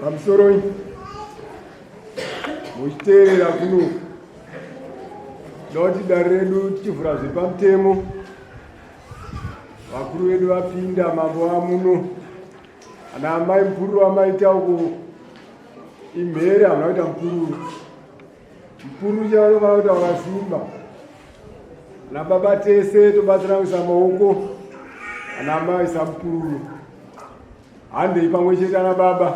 Pamusoroi muchiteerera kuno ndoti dare redu tichivhura zviri pamutemo vakuru vedu vapinda mambo vamuno ana amai mupururu wamaita uko imhere hamuna kuita mupururu mupururu chavanofanira kuita wakasimba ana baba tese tobatsira kuisa maoko ana amai isa mupururu Handei pamwe chete ana baba.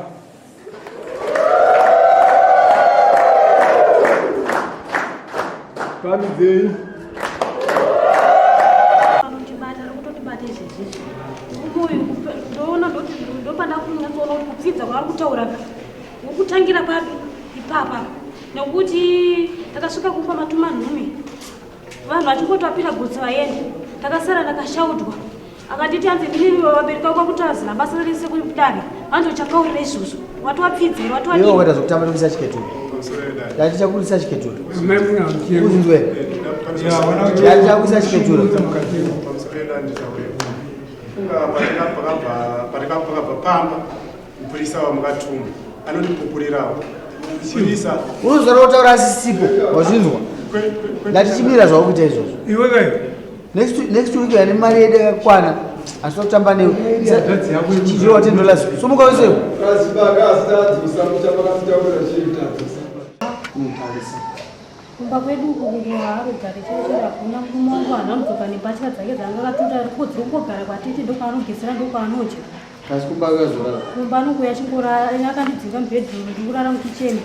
Pamidzei. Anondibata ari kutondibata izvezvizvi. Uyu ndoona ndoti ndopanda kunyatsoona kuti kupfidza kwaari kutaura ka. Wokutangira papi ipapa. Nekuti takasvika kumba matuma nhume. Vanhu vachingotapira gotsi vaenda. Takasara ndakashaudwa. Akanditi hanzi ndini vabereki vako vakuti hazina basa rese kudare. Hanzi uchakaurira izvozvo. Wati wapfidza here wati wadii? Iwe wakaita zvekutamba nekuisa chiketuro. Ndati chakurisa chiketuro. Uzinzwe. Ndati chakuisa chiketuro. Funga patakabva pamba mupurisa wamakatuma anondipupurirawo mupurisa Unozara kutaura asisipo. Wazvinzwa? Ndati chimira zvauri kuita izvozvo. Iwe kai. Next next week ane mari yedu yakakwana. Asi kutamba newe. Chidyiwa 10 dollars. Sumuka wese. Kumba kwedu uku kuharugare chero chero hakuna murume wangu haana kudzoka nembatya dzake dzaanga akatuta ariko dziri kungogara kwatete ndokwaanogezera ndokwaanodya. Asi kumba akazorara. Kumba anongouya achingorara ini akandidzinga mubedroom ndikurara mukicheni.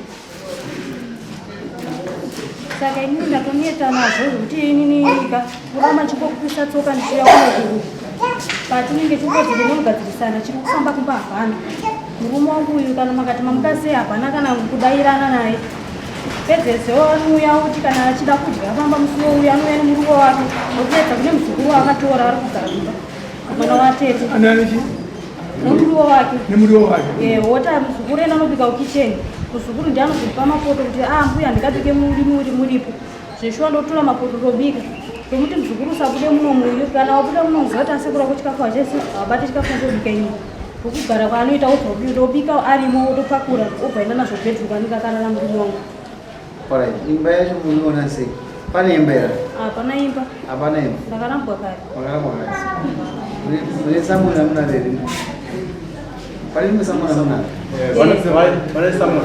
Saka inini ndatoneta nazvo zvekuti inini ka kuramba ndichingokupisa tsoka ndichiuya kuno patinenge chingozi ndinogadzirisana chiri kufamba kumba hapana. Murume wangu uyu kana makati mamuka sei hapana kana kudairana naye. Pedzezvo anouya oti kana achida kudya famba musi wouya anouya nemurume wake nokupedza kune muzukuru waakatora ari kugara kumba. Mwana watete. Anani Nemuriwo wake. Nemuriwo wake. Eh, wota muzukuru ena anobika kukicheni. Muzukuru ndiye anozopa mapoto kuti ah mbuya ndikabike murimi uri muripo. Zveshuwa ndotora mapoto tobika. Ndomuti muzukuru usabude muno muyu kana wabuda muno muziva kuti asekura ko chikafu hachesi havabati chikafu ndobika ini. Ndokugara kwaanoita wobva ndobika arimo wotopakura obva enda nazvo bedroom kwaanenge akarara murume wangu. Alright, imba yacho munoona sei? Pane imba here? Hapana imba. Hapana imba. Ndakarambwa kare. Wakarambwa kare. Mune samuna muna rere. Pane imwe samuna muna. Pane samuna.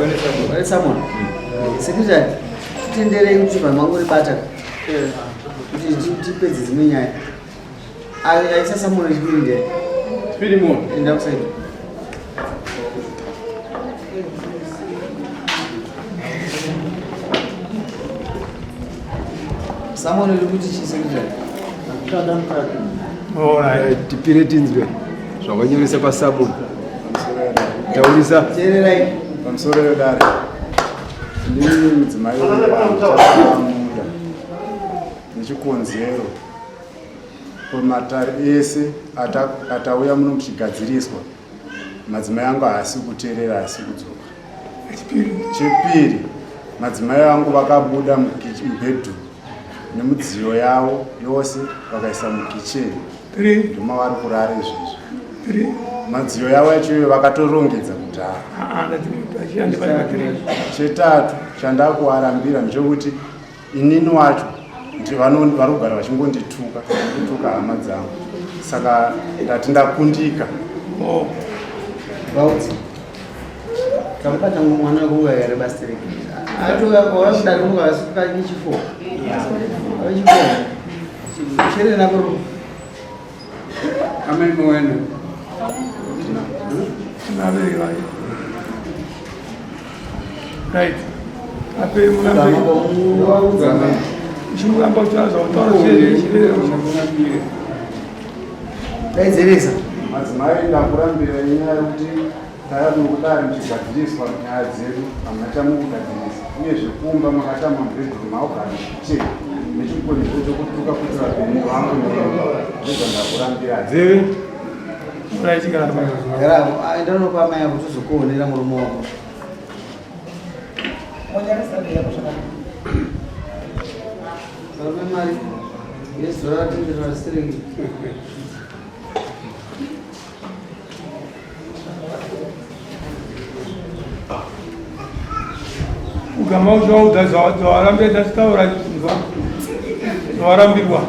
Pane samuna. Secretary, titenderei kuti vanhu vangoribata. Kuti tipedze dzimwe nyaya. Aisa samuna chipiri ndiye. Chipiri mo. Enda kusaidi. Samona iri kuti chii secretary? Alright, tipire tinzwe zvakanyoresa pasamon. Taurisa. Teererai. Pamusoro yedare. Ndini mudzimai wemuda nechikonzero pamatare ese atauya muno muchigadziriswa madzimai angu haasi kuteerera haasi kudzoka. Chepiri, madzimai angu vakabuda mubhedhuru nemudziyo yavo yose vakaisa mukicheni ndomavari kurara izvezvi. Madziyo yavo yacho iyoyo vakatorongedza kudhara. Chetatu chandakuarambira ndechekuti inini wacho vari kugara vachingondituka kutuka hama dzangu saka ndati ndakundika. Oh. Vaudzi. Kamubata mwana wako uya here basi reke. Atouya wakudari mukasuka chifo. Chifo. Chere nako. Amai mwena. Right. Ape murambe. Chiramba chazo taura chiri. Daidzeresa. Madzimai ndakurambira inyaya yekuti Taya mukudare muchigadziriswa nyaya dzedu hamuna chamukugadzirisa uyezve kumba makatama mubedroom maugara muchichena nechikonzero chokutuka kuti vapenyu vangu nemi ndozvandakurambirai. Dzeve mura ichigara pa. Gara enda unopa amai ako tozokuonera murume wako. Varume mari yezuva ratenderera siriki. Ugama uchivaudza zvawarambira tachitaura chinzwa zvawarambirwa.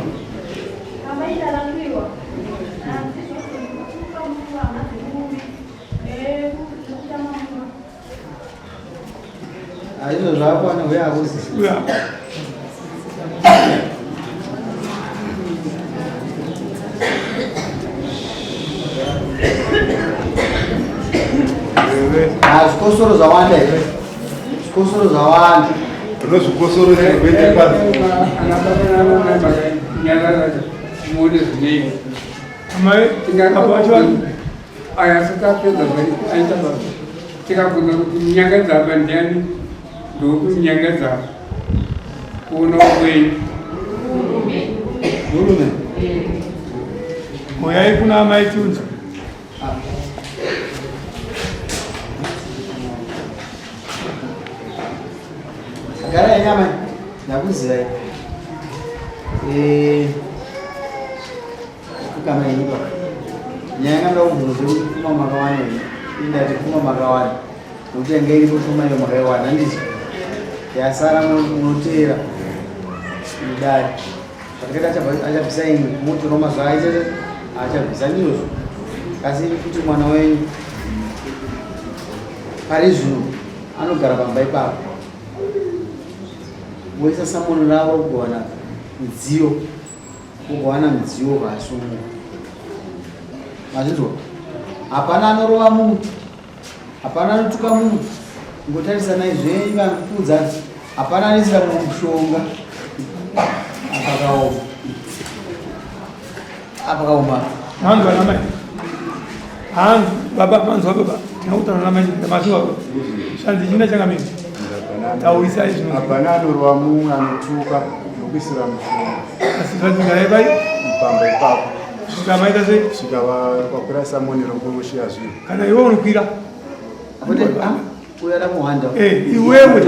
Izvo zvakwana huya hakuzi. Uya. Ah, zvikosoro zvawanda izvi. Zvikosoro zvawanda. Unozvikosoro zvekuende panze. Ana baba nana mai makanyarara muone zvinei. Amai, apa vacho Aya asati apedza aita basa. Tikabvunza kuti munyangadzi apa ndiani ndokuti munyangadzi apa kuona kwenyu. Murume. Uyai kuna amai Chunza. Gara yenyu amai. Ndakuzivai. Eh Kama yenyu baba. Nyaya yanga ndoda kubvunza kuti pfuma makawana here? Ini ndati pfuma makawana. Nokuti yanga iripo pfuma iyo makaiwana handiti? Yasara munoteera mudare. Patikati achabvisa imwe motora mazuva aita achabvisa ndizvozvo. Asi kuti mwana wenyu pari zvino anogara pamba ipapo. Voisa samoni ravo kugowana midziyo Ugowana mudziyo ukasunga. Mazvinzwa? Hapana anorova munhu. Hapana anotuka munhu. Ngotarisanai zvenyu vanhu kuudzana. Hapana anoisira mumwe mushonga. Apakaoma. Apakaoma. Manzwa namai. Hanzi baba manzwa baba. Tinokutaura namai mazvinzwa baba. Shanzi china changamire. Taurisai zvino. Hapana anorova mumwe anotuka nokuisira mushonga. Asi zvadzigarai pai? Pamba ipapo. Svika maita sei? Svika vakwira samoni rokurushiya zvinhu. Kana iwe unokwira. Kuti ah, uya ramuhanda. Eh, iwewe.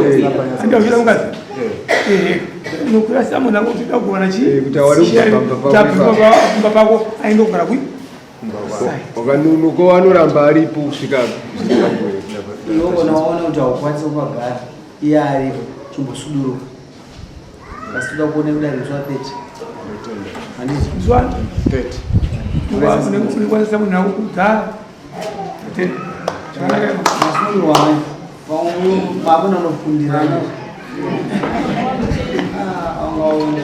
Anda uchida mukadzi. Eh. Unokwira samoni rako uchida kuwana chii? Eh, kuti awari kubva pamba pako. Tabva pamba pako aende kugara kui? Wakanunuko anoramba aripo kusvika iwe kana waona kuti haukwanisi kupagara iye aripo chimbosuduruka asi toda kuona kudai musi wa 30 handiti Musi wa 30 unokwanisa munhu ako kugara masungirwa amai pamwe mabona unofundira. Ah, angaona.